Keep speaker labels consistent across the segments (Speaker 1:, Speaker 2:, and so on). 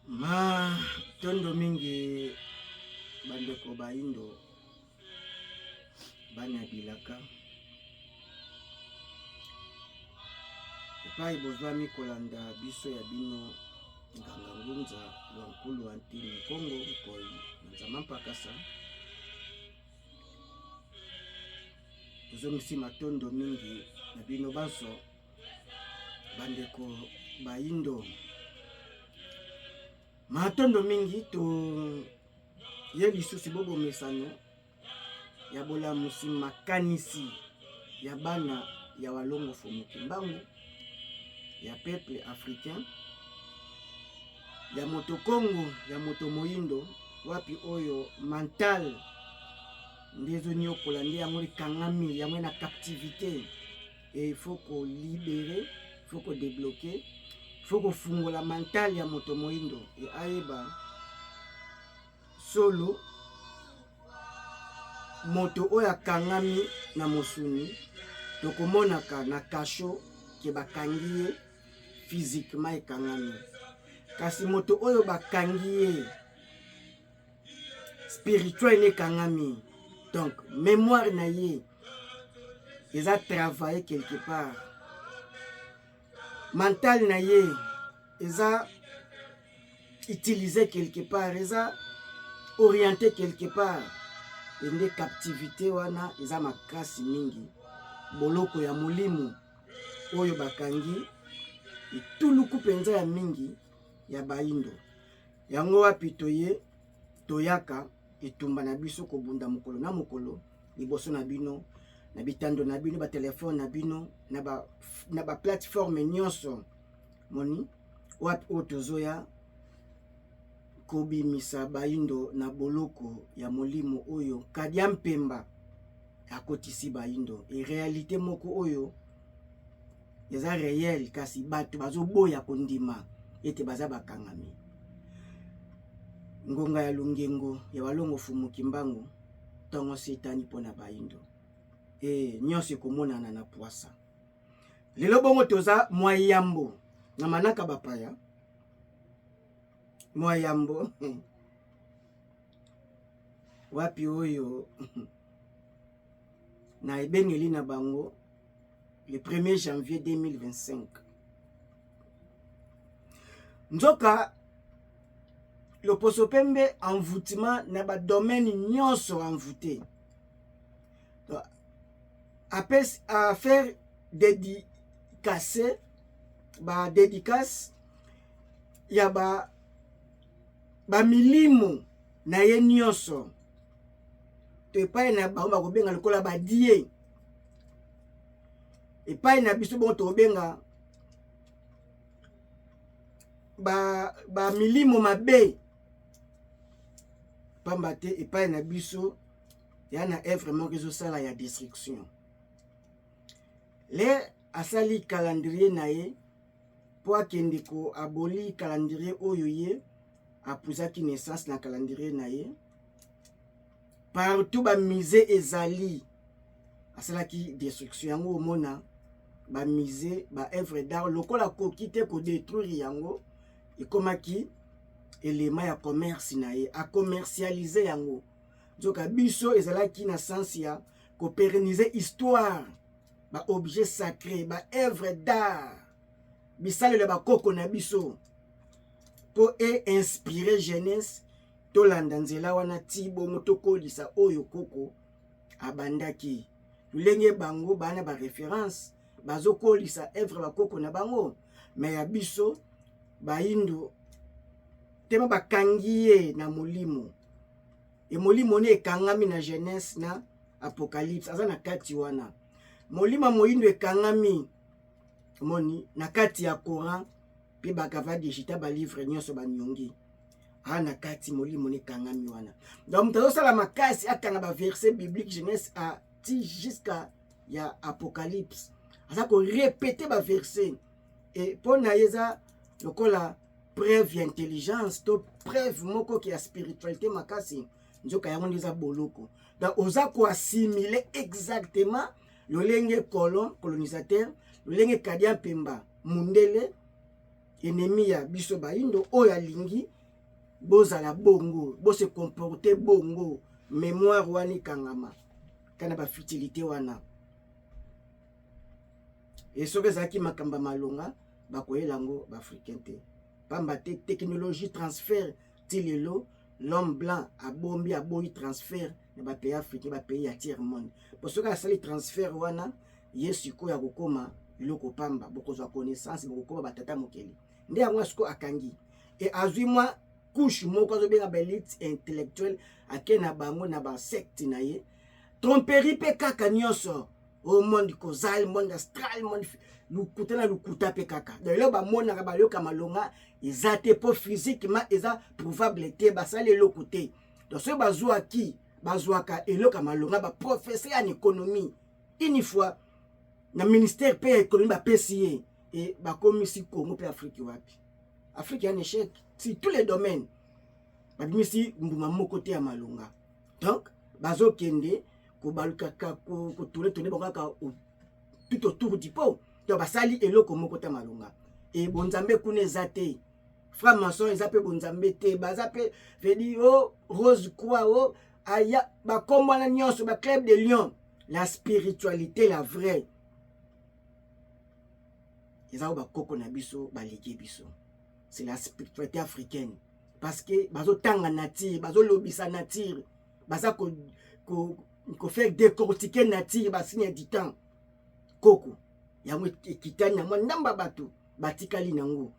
Speaker 1: Matondo mingi bandeko bayindo bana bilaka epai bozwami kolanda biso ya bino nganga ngunza wa nkulu wa ntini nkongo nkoi na nzama mpakasa tozongisi matondo mingi na bino banso bandeko bayindo matondo mingi to ye lisusu bobomesano ya bolamusi makanisi ya bana ya walongo fumu kimbangu ya peuple africain ya moto kongo ya moto moyindo wapi oyo mental nde ezoniokola nde yango ekangami yango na captivité et il faut ko libérer il faut ko débloquer il faut kofungola mental ya moto moyindo e ayeba solo moto oyo akangami na mosuni tokomonaka na kasho ke bakangi ye physiquement ekangami kasi moto oyo bakangi ye spirituel ekangami donc mémoire na ye eza travailler quelque part mental na ye eza utiliser quelque part eza orienté quelque part ende captivité wana eza makasi mingi boloko ya molimo oyo bakangi etuluku mpenza ya mingi ya baindo Yango wapi toye toyaka etumba na biso kobunda mokolo na mokolo liboso na bino na bitando na bino batelefone na bino na ba, na ba plateforme nyonso moni wapi oyo tozoya kobimisa baindo na boloko ya molimo oyo kadia mpemba akotisi baindo e realite moko oyo eza reel kasi bato bazoboya kondima ete baza bakangami ngonga ya longengo ya walongo fumu kimbangu ntongo setani mpo na bayindo e nyonso ekomonana na pwasa lelo bongo toza mwa yambo na manaka bapaya mwa yambo wapi oyo na ebengeli na bango le 1er janvier 2025 nzoka loposo pembe envoûtement na badomaine nyonso envoûté apesi affaire dédicace badédicace ya ba bamilimo na ye nyonso to epai na bango bakobenga lokola badie epai na biso bongo tokobenga bamilimo ba mabe pamba te epai na biso ya na evre moko ezosala ya destruction le asali calendrier na ye mpo akende ko aboli calendrier oyo ye apusaki naissance na calendrier na ye partout ba musée ezali asalaki destruction yango omona ba musée ba œuvre d'art lokola akoki te kodétruire yango ekomaki elema ya commerce na ye acommercialise yango nzoka biso ezalaki na sens ya kopérenniser histoire ba objet sacré ba œuvre d'art bisalelo ya bakoko na biso mpo e inspire jeunesse Tolanda nzela wana ti bongo tokolisa oyo koko abandaki. Lolenge bango bana ba reference bazokolisa evre bakoko na bango, me ya biso bayindo tema bakangi ye na molimo e molimo ne ekangami na jeunesse na apocalypse aza na kati wana molimo ya moyindo ekangami omoni na kati ya coran mpe bakava digital balivre nyonso banyongi aa na kati molimo nekangami wana donc moto azosala makasi akanga baverset biblique genèse a ti jusqu'à ya apocalypse aza korepete baverset e mpo na ye eza lokola preuve ya intelligence to preuve moko ke ya spiritualité makasi nzoka yango nde eza boloko donc oza koassimile exactement lolenge colon colonisateur lolenge kadia mpemba mundele ennemi ya biso bayindo oyo alingi Bozala bongo, bose comporter bongo, mémoire wana ekangama kana ba futilité wana. E soki ezalaki makambo ya malonga, bakoyela yango baafricain te, pamba te technologie transfert ti lelo l'homme blanc abombi, aboyi transfert na bapays africain, bapays ya tiers monde. Po soki asali transfert wana, ye sikoyo akokóma eloko pamba, bokozwa connaissance, bokokóma batata mokeli. Nde yango sikoyo akangi e azwi mwa couche moko azobenga baélite intellectuelle, ake na bango na basecte na ye, tromperie mpe kaka nyonso au monde causal, monde astral, monde lukuta na lukuta mpe kaka. Donc eloko bamonaka, bayoka malonga eza te, mpo physiquement eza prouvable te, basali eloko te. Donc soki bazwaki, bazwaka eloko ya malonga, baprofesseur ya économie une fois na ministère mpe ya économie bapesi ye, e bakomisi Congo mpe Afrique wapi? Afrique ya un échec sur tous les domaines, babimisi mbuma moko te ya malonga. Donc bazokende kobalukaka, kotourner tourner bango kaka tout autour du pot. Donc basali eloko moko te malonga. E bonzambe kuna eza te, franc maçon eza mpe bonzambe te, baza mpe vedi o rose croix o aya bakombo wana nyonso, baclub de lion. La spiritualité, la vraie, eza oyo bakoko na biso baleki biso, c'est la spiritualité africaine, parce que bazotanga nature, bazolobisa nature, baza kofaire décortiquer nature, basigne du temps. Koko yango ekitani na mwa ndamba, bato batikali nango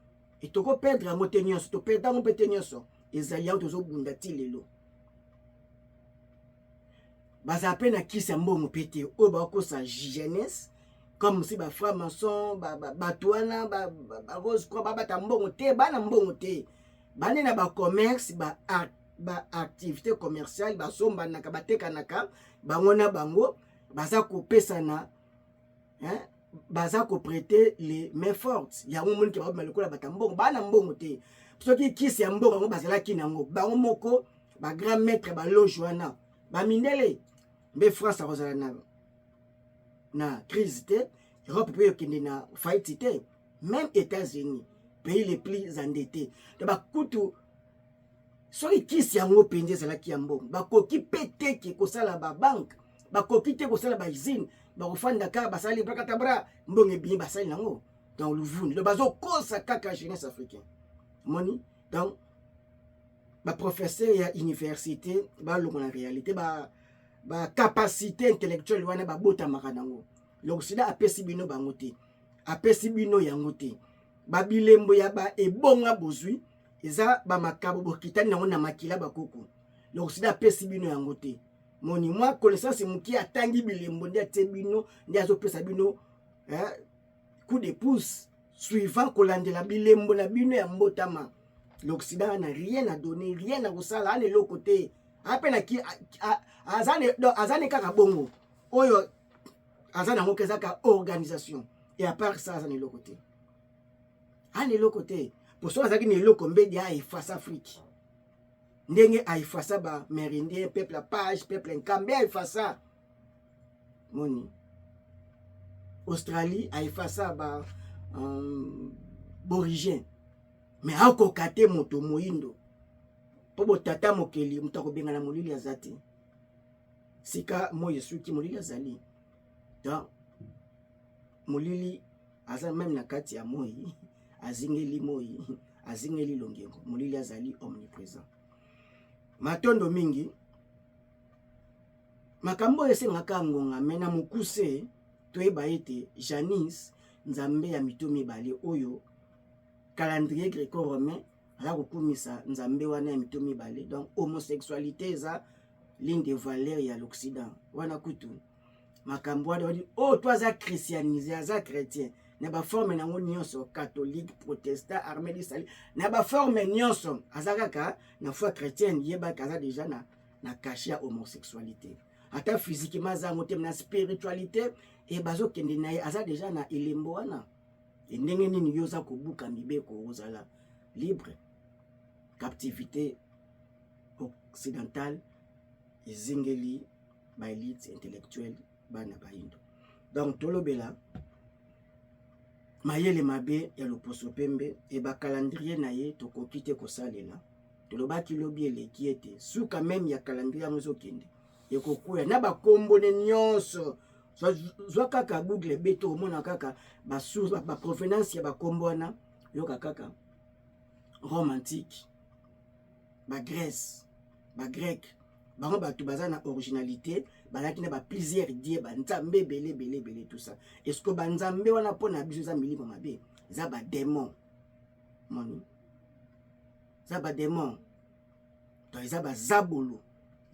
Speaker 1: e tokoperdre yango te nyonso, toperdre yango mpe te nyonso. Ezali yango tozobunda ti lelo. Bazala mpe na kisi ya mbongo mpe te oyo bakokosa jeunesse, comme si bafranc maçon, bato wana barose croix babata mbongo te. Bana mbongo te, bane na bacommerce, baactivité commerciale, basombanaka, batekanaka bango na bango, baza kopesana, baza koprêter les mains fortes. Yango omoniki babima lokola bato mbongo, bana mbongo te. Soki kisi ya mbongo yango bazalaki nango, bango moko bagrand maître baloge wana, bamindele mbe, France akozala na crise te, Europe mpe okende na faillite te, même États-Unis, pays les plus endettés. To bakutu soki kisi yango mpenza ezalaki ya mbongo, bakoki mpe teke kosala babanke, bakoki te kosala bausine, bakofanda kaka, basali brakatabra, mbongo ebimi, basali nango. Donc luvuni, donc bazokosa kaka jeunesse africain moni. Donc baprofesseur ya université balongo na réalité, bacapacité ba intellectuelle wana babotamaka nango, l'Occident apesi bino bango te, apesi bino yango te. Babilembo ya baebonga bozwi eza bamakabo bokitani nango na makila bakoko, l'Occident apesi bino yango te. Moni mwa connaissance moke, atangi bilembo nde atie bino, nde azopesa bino coup de pouce suivant kolandela bilembo na bino ya mbotama. L'Occident na rien à donner, rien na kosala, ana eloko te, ape na aza ne kaka bongo oyo aza nango ke eza ka organisation, et à part ça aza na eloko te, ana eloko te. Po soki azalaki na eloko, mbedi aeffacer Afrique ndenge aeffacer baamérindien, peuple apache, peuple nkambe, aeffacer moni Australie, aeffacer ba borigien, mais akoka te moto moyindo, mpo botata mokeli moto akobengana molili aza te. Sika moi esuki, molili azali. Donc molili aza même na kati ya moi, azingeli moi, azingeli longengo, molili azali omniprésent. Matondo mingi. Makambo oyo esengaka ngonga, me na mokuse toyeba ete Janis, nzambe ya mito mibale, oyo calendrier greco romain aza kokumisa nzambe wana ya mito mibale. Donc homosexualité eza l'une des valeurs ya l'Occident wana. Kutu makambo wana wadi oyo to aza christianisé, aza chrétien na baforme nango nyonso, catholique, protestant, armée du salut, na baforme nyonso, aza kaka na foi chrétienne, yebaka aza déjà na cachet ya homosexualité. Ata physiquement aza yango te, na spiritualité e bazokende na ye, aza déjà na elembo wana. E ndenge nini yo oza kobuka mibeko, ozala libre? Captivité occidentale ezingeli baélite intellectuelle, bana bayindo. Donc tolobela mayele mabe ya loposo pembe e bacalendrier na ye, tokoki te kosalela. Tolobaki lobi eleki ete suka meme ya calendrier yango ezokende ekokwea na bakombone nyonso. Zwa kaka Google beto, omona kaka basource, baprovenance ya bakombo wana. Yoka kaka Rome antique, bagrèce, bagrec, bango bato baza na originalité, bazalaki na baplusieurs dieux, banzambe ebele ebele ebele, tout ça. Est ce que banzambe wana mpo na biso eza milimo mabe, eza badémon? Moni, eza badémon, to eza bazabolo,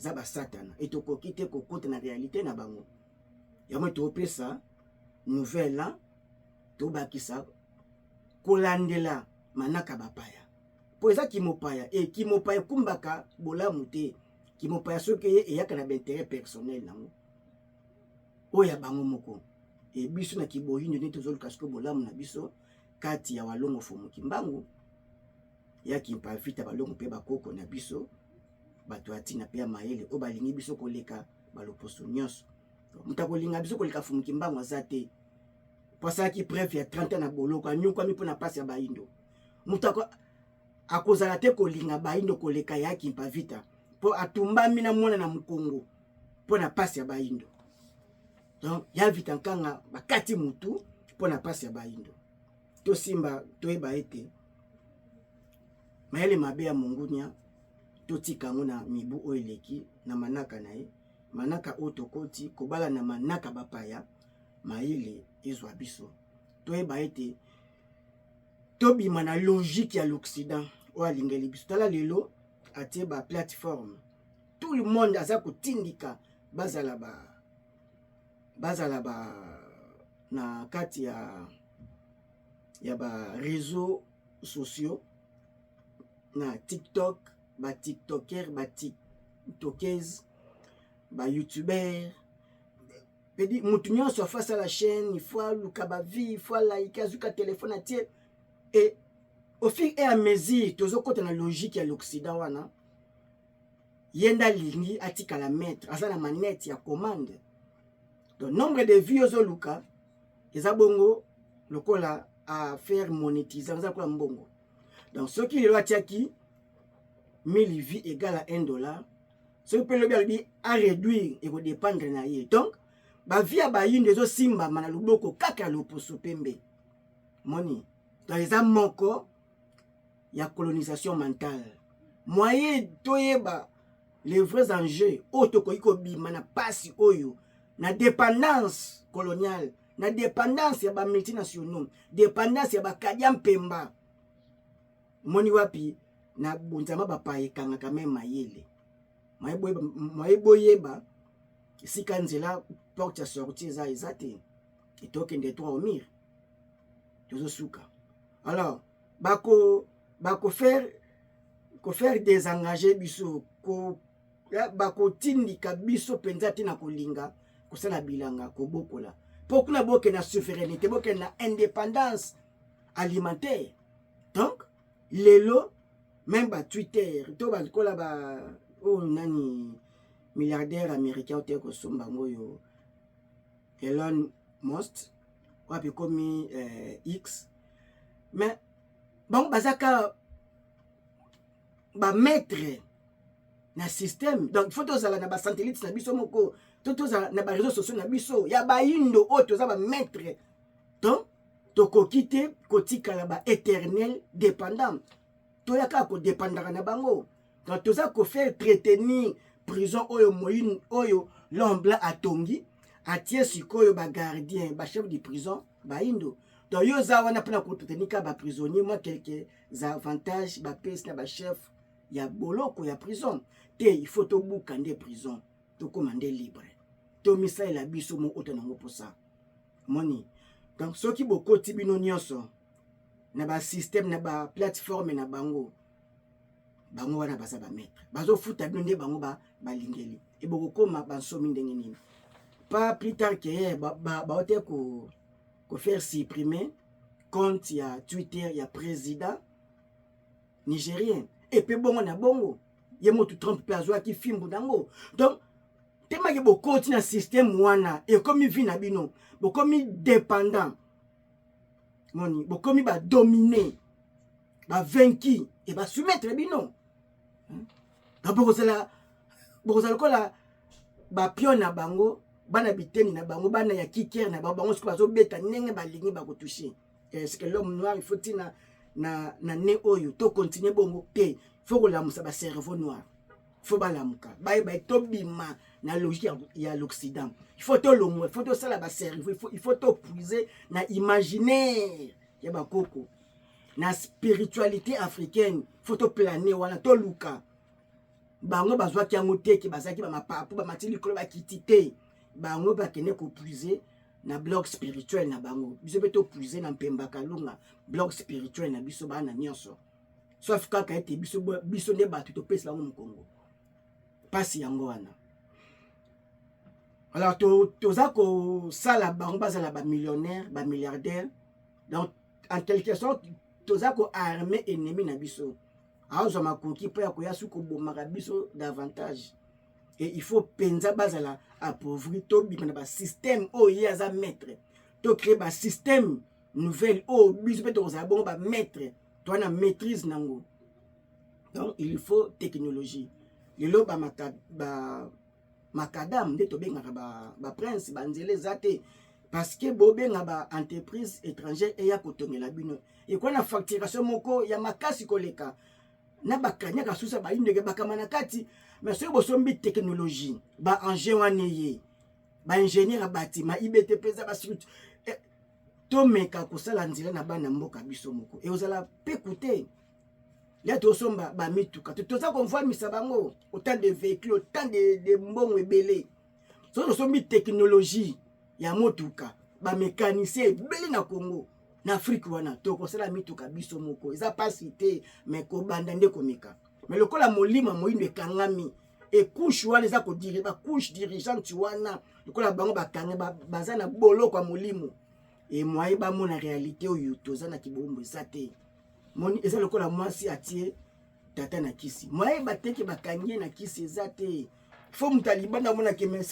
Speaker 1: eza basatana, e tokoki te kokota na réalité na bango. Yango topesa nouvelle, tobakisa kolandela manaka bapaya, mpo eza kimopaya. E kimopaya ekumbaka bolamu te. Kimopaya soki eye, eyaka na baintérêt personnel nango oyo ya bango moko. E biso na kiboyindo nde tozoluka sikoyo bolamu na biso kati ya Walongo, Fumu Kimbangu ya Kimpa Vita, balongo mpe bakoko na biso, bato ya ntina mpe ya mayele oyo balingi biso koleka baloposo nyonso. Moto akolinga biso koleka Fumu Kimbangu aza te, po asalaki preuve ya 30 ans na boloko, anyokwami mpo na mpasi ya bayindo. Moto akozala te kolinga bayindo koleka ya Kimpa Vita, mpo atumbami na mwana na mokongo mpo na mpasi ya bayindo. Donc ya Vita Nkanga bakati mutu mpo na mpasi ya bayindo. Tosimba, toyeba ete mayele mabe ya mongunia, totika yango na mibu oyo eleki na manaka na ye, manaka oyo tokoti kobala na manaka bapaya. Mayele ezwa biso, toyeba ete tobima na logique ya l'Occident oyo alingeli biso. Tala lelo atie baplateforme, tout le monde aza kotindika bazala ba na kati ya baréseaux sociaux, na TikTok, batiktoker, batiktokese, bayoutubeur. Pedi motu nyonso afa asala chaîne, il faut aluka bavues, il faut alaike, azuka telefone atie. Et au fur et à mesure tozokɔta na logique ya l'Occident wana, ye nde alingi atikala maître, aza na manette ya commande. Donc nombre de vues ozoluka eza bongo lokola affaire monétiser, eza lokola mbongo. Donc soki lelo atiaki 1000 vues égale à 1 dollar, soki mpe lobi alobi aréduire, ekodépendre na ye. Donc bavues ya bayindo ezosimbama na loboko kaka ya loposo pembe. Moni, donc eza moko ya colonisation mentale. Moyen toyeba les vrais enjeux oyo tokoki kobima na pasi oyo, na dépendance coloniale, na dépendance ya bamultinationaux, dépendance ya bakadia mpemba. Moni wapi na bonzama bapaya ekangaka me mayele moye boyeba esika nzela porte ya sortie eza te, etokende droit au mur, tozosuka. Alors bako faire kofaire désengager biso ko, bakotindika biso mpenza te na kolinga kosala bilanga, kobokola, mpo kuna bokende na souveraineté, bokende na indépendance alimentaire. Donc lelo même batwitter to balikola ba oyo nani, milliardaire américain ote kosomba yango oyo Elon Musk, wapi ekomi X, mais bango baza kaka bamaître na système. Donc il faut tozala na basatellite na biso moko, to tozala na baréseaux sociaux na biso ya bayindo oyo toza bamaître. Donc tokoki te kotikala baéternel dépendant, toya kaka kodépendaka na bango. Donc toza kofaire entretenir prison oyo moyini oyo l'homme blanc atongi, atie sikoyo bagardien, bachef de prison bayindo. Donc yo oza wana mpona koentretenir kaka baprisonnier, mwa quelques avantages bapesi na bachef ya boloko ya prison te. Il faut tobuka nde prison, tokóma nde libre, tomisalela biso mo oyo nango mposa. Moni, donc soki bokoti bino nyonso na basystème, na baplateforme na bango, bango wana baza bamaître, bazofuta bino nde bango balingeli e bokokóma bansomi ndenge nini? Pas plus tard que baote kofaire supprimer compte ya Twitter ya président nigérien, epe bongo na bongo ye motu Trump mpe azwaki fimbu nango. Donc temaki bokoti na système wana, ekomi vie na bino, bokomi dépendant. Moni, bokomi badomine, bavaincu e basoumettre bino. Donc bokozala bokozala lokola bapion na bango, bana biteni na bango, bana ya kikere na bango. Bango soki bazobeta ndenge balingi, bakotouche. Est-ce que l'homme noir, il faut ntina na ne oyo tocontinue bongo te? Faut kolamusa bacerveau noir, faut balamuka, bayeba tobima na logique ya l'Occident. Il faut tolongwa, il faut tosala bacerveau, il faut topuiser na imaginaire ya bakoko, na spiritualité africaine. Faut toplane wana, toluka. Bango bazwaki yango te ke bazalaki bamapapu, bamati likolo, bakiti te. Bango bakende kopuiser na bloc spirituel na bango. Biso mpe topuiser na Mpemba Kalunga, bloc spirituel na biso bana nyonso, sauf kaka ete biso nde bato topesi bango mokongo. Mpasi yango wana. Alors toza kosala bango bazala bamillionnaire, bamilliardaire. Donc en quelque sorte toza koarme ennemi na biso, azwa makoki mpo ya koya su kobomaka biso davantage. Et il faut mpenza bazala appauvri, tobima na basystème oyo ye aza maître, tocrée basystème nouvelle oyo biso mpe tokozala bongo bamaître, toa na maîtrise nango. Donc il faut technologie. Lelo bamacadam nde tobengaka baprince, banzela eza te parce que bobenga baentreprise étrangère eya kotongela bino, ekoya na facturation moko ya makasi koleka na bakanyaka susa bayindeke bakama na kati. Mais soki bosombi technologie, baengin wana eye, baingénieur ya bâtiment, IBTP eza bastructure, tomeka kosala nzela na bana mboka biso moko, ekozala peku te. Ya tosomba bamituka, toza komvwamisa bango autant de véhicule, autant de mbongo ebele. Soki tosombi technologie ya motuka, bamécanicien ebele na Congo, na Afrique wana, tokosala mituka biso moko. Eza mpasi te, me kobanda nde komeka. Me lokola molimo moyindo ekangami, ecouche wana eza kodiri bacouche dirigeante wana, lokola bango bakangi, baza na boloko ya molimo, emoye bamona réalité oyo toza na kibombo eza te. Moni eza lokola mwasi atie tata na kisi, moye bateke bakangi ye na kisi eza te. Faut moto alibanda amonake, mais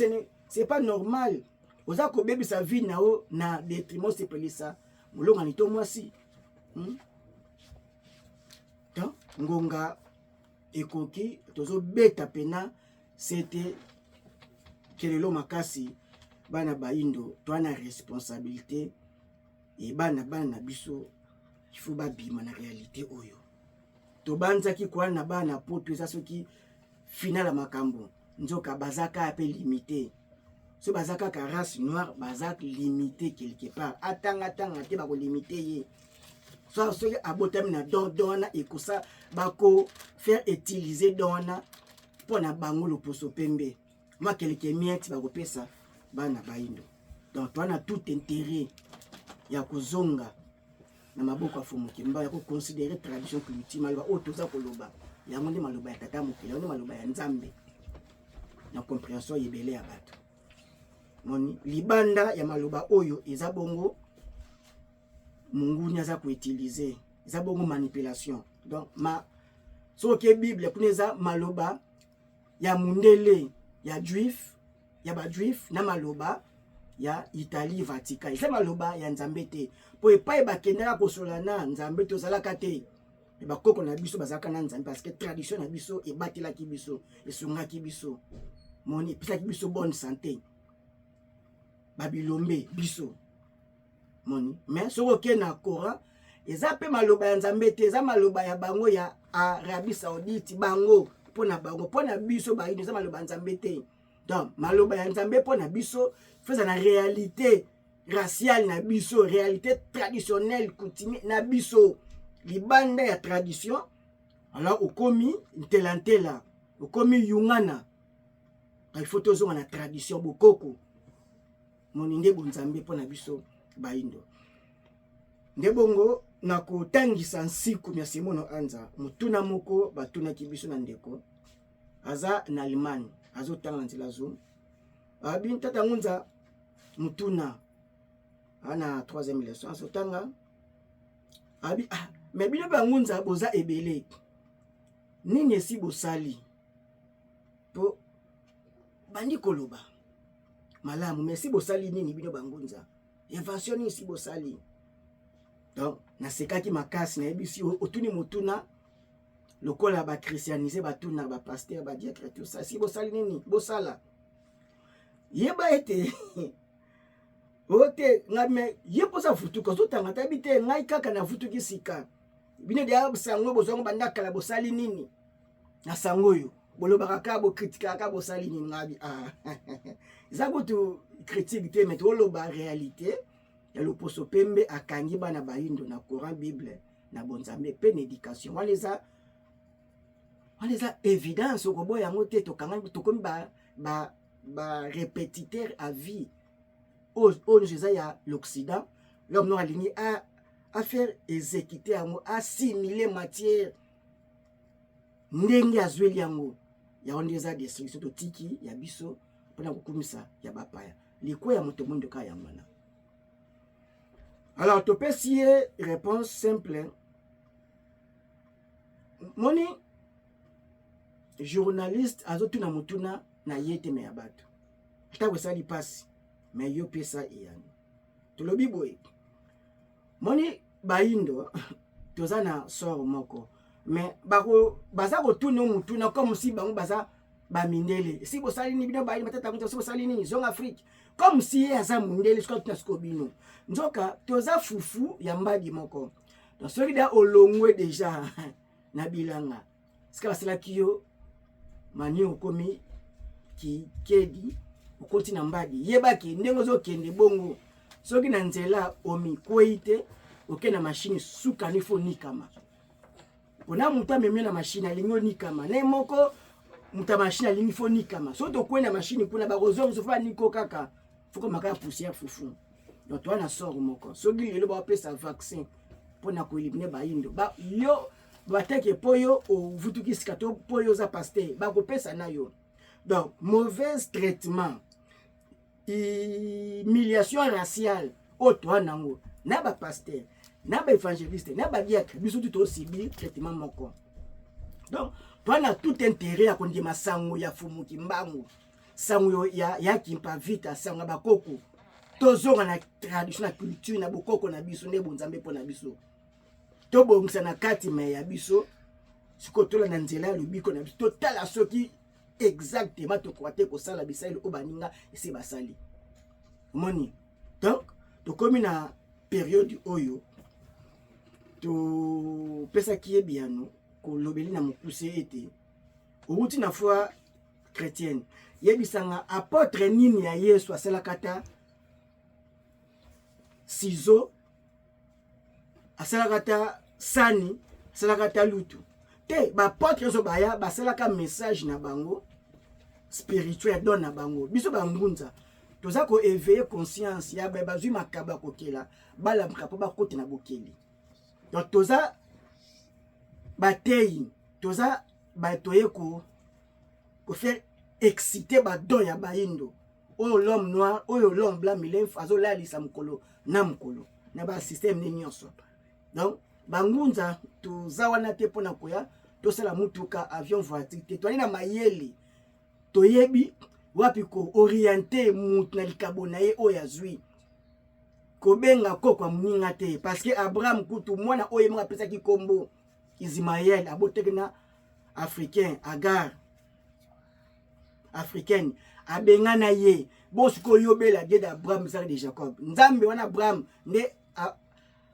Speaker 1: c'est pas normal, oza kobebisa vie na yo na détriment osepelisa molongani to mwasi, Donc ngonga ekoki, tozobeta pena sete kelelo makasi. Bana bayindo, toa na responsabilité e bana na biso, il faut babima na réalité oyo tobanzaki koya na bana poto. Eza soki final ya makambo, nzoka baza kaka mpe limité. So baza kaka race noire, baza limité quelque part. Atangatanga te, bakolimite ye. So soki abotami na don, don wana ekosa bakofaire utiliser don wana mpo na bango loposo pembe, mwa quelque miette bakopesa bana bayindo. Donc toa na tout intérêt ya kozonga na maboko ya Fumu Kimba, ya koconsidérer tradition, culture. Maloba oyo toza koloba, yango nde maloba ya tata mokili, yango nde maloba ya Nzambe na compréhension ebele ya bato. Moni libanda ya maloba oyo eza bongo monguni aza koutiliser, eza bongo manipulation. Donc ma soki Bible kuna eza maloba ya mundele, ya juif, ya bajuif, na maloba ya Italie, Vatican, eza maloba ya Nzambe te, mpo epai bakendaka kosola na Nzambe tozalaka te. Bakoko na biso bazalaka na Nzambe parce que tradition na biso ebatelaki biso, esungaki biso, moni epesaki biso bonne santé, babilombe biso moni. Mais soki okei na Coran, eza mpe maloba ya Nzambe te, eza maloba ya bango ya Arabie Saoudite, bango mpo na bango. Mpo na biso bayino, eza maloba ya Nzambe te. Donc maloba ya Nzambe mpo na biso faut eza na réalité raciale na biso, réalité traditionnelle, coutumier na biso. Libanda ya tradition, alors okomi ntela-ntela, okomi yungana. Il faut tozonga na tradition, bokoko, moni nde bonzambe mpo na biso bayindo. Nde bongo na kotangisa nsiku ya Simono Anza, motuna moko batunaki biso na ndeko aza na Allemagne, azotanga na nzela Zoom. Abi tata Ngunza, motuna ana troisième leçon azotanga. Abi: "Ah, me bino bangunza boza ebele, nini esi bosali mpo bandi koloba malamu? Me esi bosali nini bino bangunza? Invention nini esi bosali?" Donc nasekaki makasi, nayebisi otuni motuna. Lokola bachristianise batuna bapasteur, badiacre, tout ça, si bosali nini, bosala yeba ete o te ngai me ye mposa vutuka ozotanga tayebi te. Ngai kaka navutuki sika, bino deya sango bozwango banda kala. Bosali nini na sango oyo bolobaka kaka, bokritikaka kaka? Bosali nini? Ngabi, ah, eza kutu critique te, mais toloba réalité ya loposo pembe. Akangi bana bayindo na Coran, Bible, na bonzambe mpe na éducation. Wana eza évidence, okoboya yango te. Tokangani, tokomi ba répétiteur à vie. Oyo nyonso eza ya l'Occident. L'homme noir alingi a faire exécuter yango, assimiler matière ndenge azweli yango. Yango nde eza destruction. Totiki ya biso mpona kokumisa ya bapaya. Likwa ya moto mondo kaka yango wana. Alors topesi ye réponse simple. Moni journaliste azotuna motuna na ye te, me ya bato ntango esali mpasi, me yo pesa eyano. Tolobi boye: moni bayindo toza na sort moko, me baza kotuna motuna comme si bango baza bamindele. Esi bosali nini, bino bayindo batata? Esi bosali nini? Zonga Afrique. Comme si ye aza mondele. Soki atuna sikoyo bino, nzoka toza fufu ya mbadi moko. Donc soki da olongwe déjà na bilanga, sika basalaki yo mani, okomi kikedi, okoti na mbadi, yebaki ndenge ozokende bongo. Soki na nzela omikwei te, oke na mashine, sukani fo nikama. Mpona moto amemi na mashine alingi onikama na ye moko. Moto ya mashine alingi fo nikama. Soki tokwei na mashine kuna, bakozongisa fo baniko kaka, fo komaka ya poussière fufu. Donc toza na sort moko. Soki lelo bapesa vaccin mpona koéliminer bayindo ba, yo bateke mpo yo ovutuki sika to mpo yo oza pasteur, bakopesa na yo. Donc mauvaise traitement, humiliation raciale oyo toa nango na bapasteur, na baévangéliste, na badiacre, biso tu tosubir traitement moko. Donc toa na tout intérêt ya kondima sango ya Fumuki Mbangu, sango ya Kimpa Vita, sango ya bakoko. Tozonga na tradition, na culture, na bokoko na biso nde bonzambe mpo na biso. Tobongisa na kati me ya biso. Sikoyo tolanda nzela ya lobiko na biso. Totala soki exactement tokoka te kosala bisaleli oyo baninga esi basali. Omoni, donc tokomi na période oyo topesaki ye biyano. Kolobeli na mokuse ete owuti na foi chrétienne, yebisanga apôtre nini ya Yesu asalaka ta ciseau, asalaka ta sani, asalaka ta lutu te? Baapôtre nyonso baya basalaka message na bango spirituel, don na bango. Biso bangunza toza koéveiller conscience ya bazwi makabo ya kokela, balamuka mpo bakota na bokeli. Donc toza bateyi, toza bato ye kofaire exciter badon ya bayindo oyo l'homme noir, oyo l'homme blanc milenfu azolalisa mokolo na mokolo na basystème ne nyonso. Donc bangunza toza wana te mpona koya tosala mutuka, avion, voiture te. Toali na mayele, toyebi wapi koorienter mutu na likabo na ye oyo azwi. Kobenga koko ya moninga te, parce que Abraham kutu, mwana oyo ye moko apesaki nkombo Ismael, abotaki na Africain, Agar africaine, abengana ye. Bo sikoyo oyobela Dieu d'Abraham, Isaac, de Jacob. Nzambe wana Abraham nde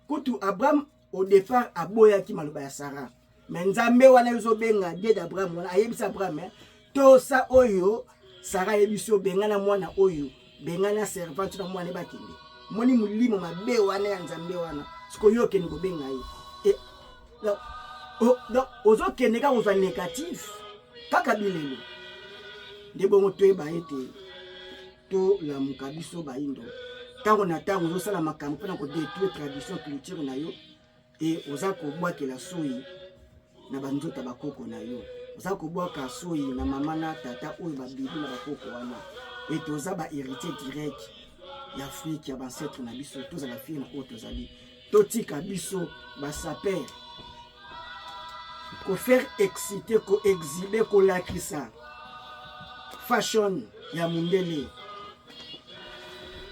Speaker 1: kutu Abraham au départ aboyaki maloba ya Sara, mais Nzambe wana ezobenga Dieu d'Abraham wana ayebisa Abraham, eh, tosa oyo Sara ayebisi yo, bengana mwana oyo, bengana servante na mwana bakende. Moni molimo mabe wana ya Nzambe wana, sikoyo okende kobenga ye. Donc ozokende kaka kozwa négatif kaka bilelo nde bongo. Toyeba ete tolamuka biso bayindo. Ntango na ntango ozosala makambo mpona kodétruire tradition, culture na yo, e oza kobwakela soi na banzoto ya bakoko na yo, oza kobwaka soi na mama na tata oyo babibi na bakoko wana. E toza bahéritier direct ya Afrique, ya baancêtre na biso. Tozala fier na oyo tozali. Totika biso basaper kofaire exciter, koexhiber, kolakisa fashion ya mondele.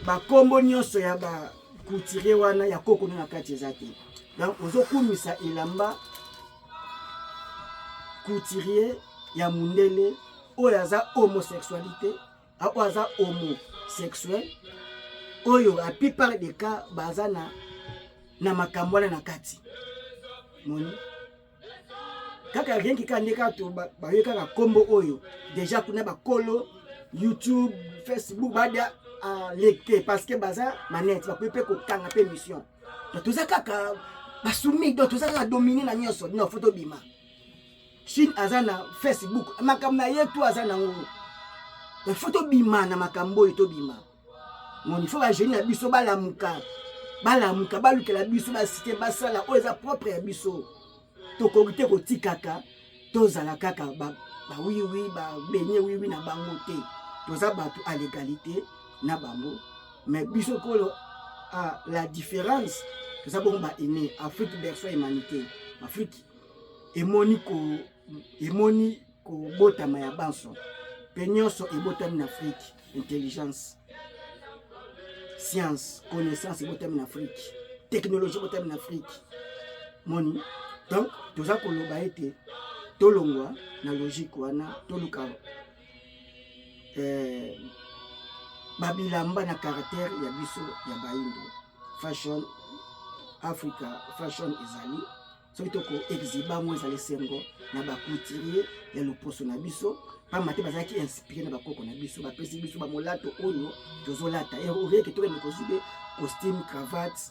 Speaker 1: Bakombo nyonso ya bacouturier wana ya koko na kati eza te. Donc ozokumisa elamba. couturier ya mundele oyo aza homosexualité, oyo aza homosexuel, oyo la plupart des cas baza na makambo wana na kati. Moni kaka rien kaka nde kaka bayoki kaka nkombo oyo déjà kuna, bakolo YouTube, Facebook badia aleke, parce que baza manete, bakoki mpe kokanga mpe mission. Donc toza kaka basoumis, donc toza kaka dominé na nyonso. Non, faut tobima. Chine aza na Facebook, makambo na ye to aza nango. Donc faut tobima na makambo oyo, tobima. Moni, faut bagenie na biso balamuka, balamuka, balukela biso basite, basala oyo eza propre ya biso. Tokoki te kotikaka tozala kaka bawiwi, babenye wiwi na bango te. Toza bato à l'égalité na bango, mais biso kolo à la différence, toza bongo baene. Afrique, berceau ya humanité. Afrique emoni ko emoni kobotama ya banso, mpe nyonso ebotami na Afrique. Intelligence, science, connaissance ebotami na Afrique, technologie ebotami na Afrique. Moni, donc toza koloba ete tolongwa na logique wana, toluka babilamba na caractère ya biso ya bayindo. Fashion Africa, fashion ezali soki tokoexhiber yango, ezali esengo na bacouturier ya loposo na biso, pamba te bazalaki inspiré na bakoko na biso. Bapesi biso bamolato oyo tozolata orieke. Tokende kozibe costume, cravate,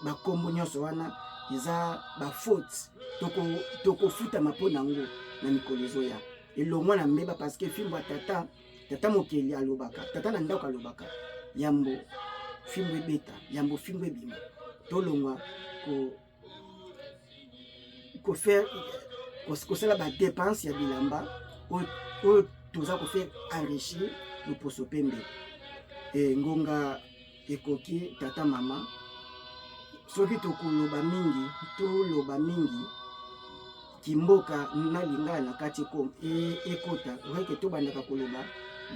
Speaker 1: bakombo nyonso wana eza bafaute. Tokofutama mpo nango na mikolo ezoya. Elongwa na mbeba, parce que fimbo ya tata, tata mokeli alobaka, tata na ndako alobaka, yambo fimbo ebeta, yambo fimbo ebima. Tolongwa ko kofaire, kosala badépense ya bilamba oyo toza kofaire enrichir loposo pembe. Ngonga ekoki, tata, mama. Soki tokoloba mingi, toloba mingi kimboka na lingala na kati ekota oreke. Tobandaka koloba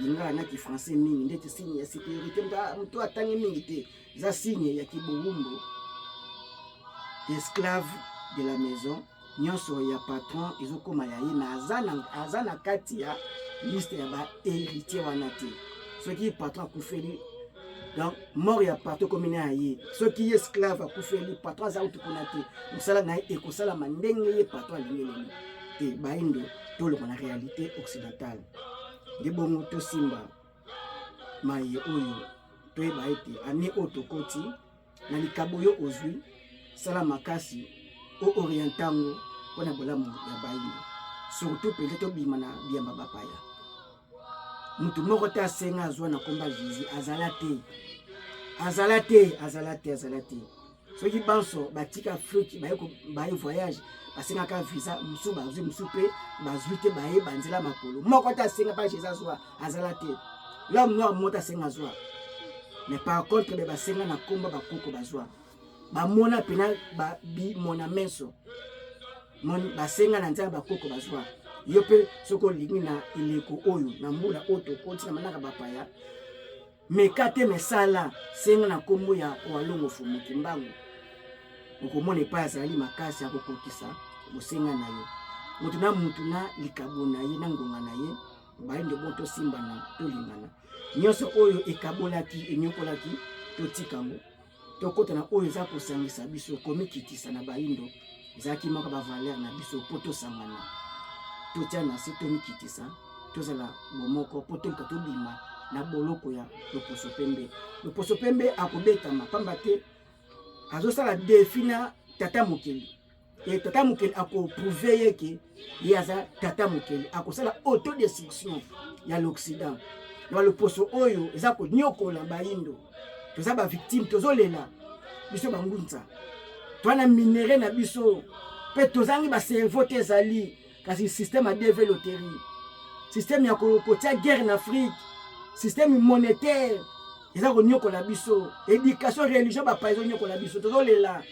Speaker 1: lingala na kifrançais mingi ndeti signe ya supériorité. Moto atangi mingi te, eza signe ya kibowumbu, esclave de la maison. Nyonso ya patron ezokóma ya ye, mais aza na kati ya liste ya bahéritier wana te. Soki patron akufeli, donc mort ya patron ekomi na ya ye. Soki ye esclave akufeli, patron aza utu kuna te, mosala na ye ekosalama ndenge ye patron alingeleli te. Bayindo, tolongwa na réalité occidentale. Nde bongo tosimba maye oyo, toyeba ete année oyo tokoti na likabo yo ozwi, sala makasi oorienter yango mpona bolamu ya bayindo, surtout mpenza tobima na biyamba bapaya. Motu moko te asenga azwa na komba Jésus, azala te, azala te, azala te, azala te. Soki banso batika Afrique, baye voyage, basengaka visa, mosusu bazwi, mosusu mpe bazwi te, baye banzela makolo. Moko te asenga mpa Jésus azwa, azala te. L'homme noir moko te asenga azwa, mais par contre be basenga na komba bakoko bazwa, bamona mpena bimona meso. Moni, basenga na nzela bakoko bazwa. Yo mpe soki olingi na eleko oyo, na mbula oyo tokoti na manaka bapaya, meka te, mesala, senga na nkombo ya Walongo Fumuki Mbangu, okomona epai azali makasi ya kokokisa bosenga na yo. Motu na mutu na likabo na ye na ngonga na ye. Bayindo bo tosimbana, tolingana. Nyonso oyo ekabolaki, enyokolaki, totika yango, tokɔta na oyo eza kosangisa biso. Komikitisa na bayindo ezalaki moko bavaleur na biso mpo tosangana, totia na se, tomikitisa, tozala bomoko mpo toluka tobima na boloko ya loposo pembe. Loposo pembe akobetama, pamba te azosala défi na tata mokeli. E tata mokeli akoprouver ye ke ye aza tata mokeli, akosala autodestruction ya l'Occident na baloposo oyo eza konyokola bayindo. Toza bavictime, tozolela biso bangunza, toza na minerai na biso mpe tozangi bacerveau te. Ezali kasi système ya DV loterie, système ya kotia guerre na Afrique, système monétaire eza konyokola biso, éducation, religion bapaya ezonyokola biso. Tozolela.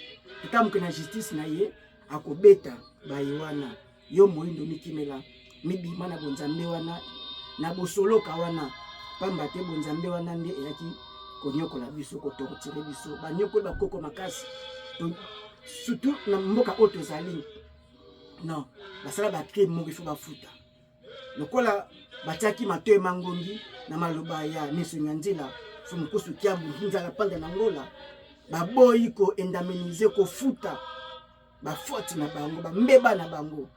Speaker 1: Tata na justice na ye akobeta baye wana. Yo moyindo, mikimela, mibima na bonzambe wana, na bosoloka wana, pamba te bonzambe wana nde eyaki konyokola biso, kotorturer biso. Banyokoli bakoko makasi, surtout na mboka oyo tozali. Non, basala bacrime moko, ifo bafuta. Lokola batiaki matoyi mangongi na maloba ya Nesonga Nzila Fumukusu Kiambu Nzala Panda na Ngola, baboyi ko indemniser, kofuta bafaute na bango, bambeba na bango,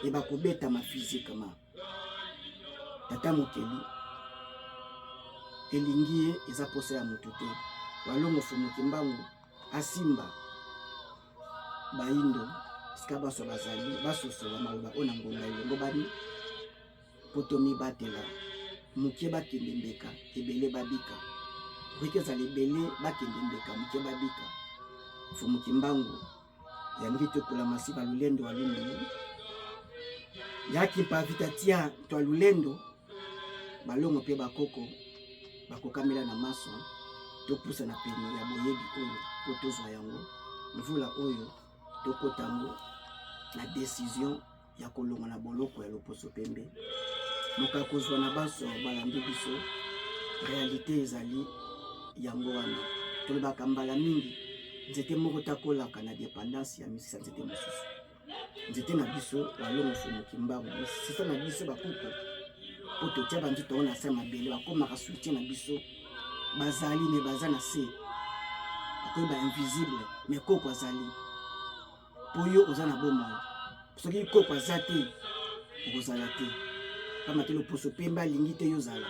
Speaker 1: e bakobetama physiquement. Tata mokeli elingi ye, eza posa ya motu te. Walongo Fumu Kimbangu asimba bayindo esika banso bazali, basosola maloba oyo na ngonga elongo bani mpo tomibatela. Moke bakende mbeka, ebele babika. Okoki ezala ebele bakende mbeka, moke babika. Mfumu Kimbangu yangi tokola masiba lulendo wa lumene yaki mpavita tia twa lulendo balongo mpe bakoko bakokamela na maso. Topusa na pene ya boyebi oyo mpo tozwa yango mvula oyo, tokota yango na decision ya kolongwa na boloko ya loposo pembe. Moka kozwa na banso balandi biso, realite ezali yango wana. Tolobaka mbala mingi, nzete moko takolaka na dependance ya misisa nzete mosusu. Nzete na biso Walongo Fumu Kimbangu, misisa na biso bakoko, mpo totia banzito yango na se ya mabele, bakomaka soutien na biso. Bazali me baza na se, bakomi ba invisible, me koko azali mpo yo oza na bomoi. Soki koko aza te, okozala te, pamba te loposo pembe alingi te yo ozala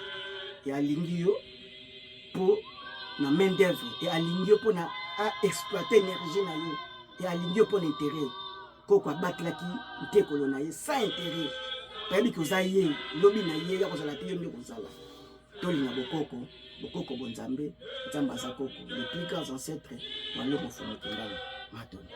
Speaker 1: e, alingi yo mpo na main d'œuvre e, alingi yo mpo na aexploite énergie na yo e, alingi yo mpo na intérêt. Koko abatelaki ntekolo na ye sans intérêt, bayebi oza ye lobi na ye ya kozala te, yo nde kozala. Tolinga bokoko, bokoko bonzambe. Nzambe aza koko, les plus grands ancêtres. Walongo Fumu Kimbangu. Matondo.